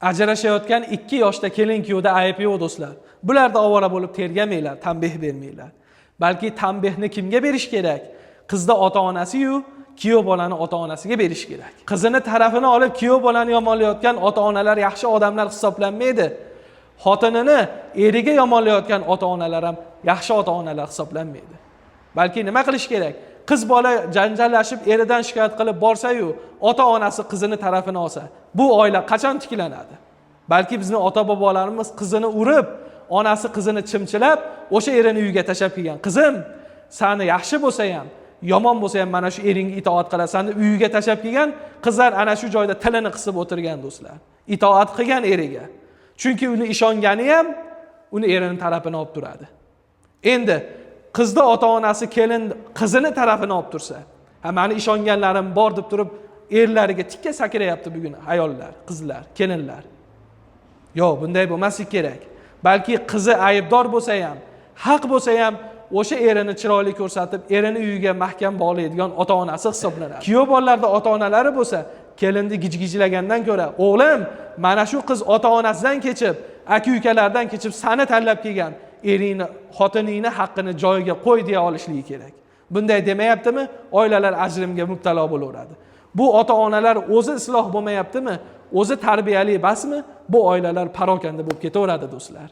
Ajrashayotgan 2 yoshda kelin kuyovda ayb yo'q, do'stlar. Bularda ovora bo'lib tergamanglar, tanbeh bermanglar. Balki tanbehni kimga berish kerak? Qizda ota-onasi-yu, kuyov bolani ota-onasiga berish kerak. Qizini tarafini olib kuyov bolani yomonlayotgan ota-onalar yaxshi odamlar hisoblanmaydi. Xotinini eriga yomonlayotgan ota-onalar ham yaxshi ota-onalar hisoblanmaydi. Balki nima qilish kerak? Qiz bola janjallashib eridan shikoyat qilib borsa-yu, ota-onasi qizini tarafini olsa, bu oila qachon tiklanadi? Balki bizni ota-bobolarimiz qizini urib, onasi qizini chimchilab, o'sha erini uyiga tashlab kelgan. Qizim, sani yaxshi bo'lsa ham, yomon bo'lsa ham mana shu eringga itoat qilasan deb uyiga tashlab kelgan. Qizlar ana shu joyda tilini qisib o'tirgan, do'stlar. Itoat qilgan eriga. Chunki uni ishongani ham uni erini tarafini olib turadi. Endi qizni ota-onasi kelin qizini tarafini olib tursa, ha, mani ishonganlarim bor deb turib erlariga tikka sakrayapti bugun ayollar, qizlar, kelinlar. Yo'q, bunday bo'lmasligi kerak. Balki qizi aybdor bo'lsa ham, haq bo'lsa ham o'sha erini chiroyli ko'rsatib, erini uyiga mahkam bog'laydigan ota-onasi hisoblanadi. Kuyov bolalarda ota-onalari bo'lsa, kelinni gijgijlagandan ko'ra, o'g'lim, mana shu qiz ota-onasidan kechib, aka-ukalardan kechib sani tanlab kelgan, eringni, xotiningni haqqini joyiga qo'y deya olishligi kerak. Bunday demayaptimi? Oilalar ajrimga mubtalo bo'laveradi. Bu ota-onalar o'zi isloh bo'lmayaptimi? O'zi tarbiyali emasmi? Bu oilalar parokanda bo'lib ketaveradi, do'stlar.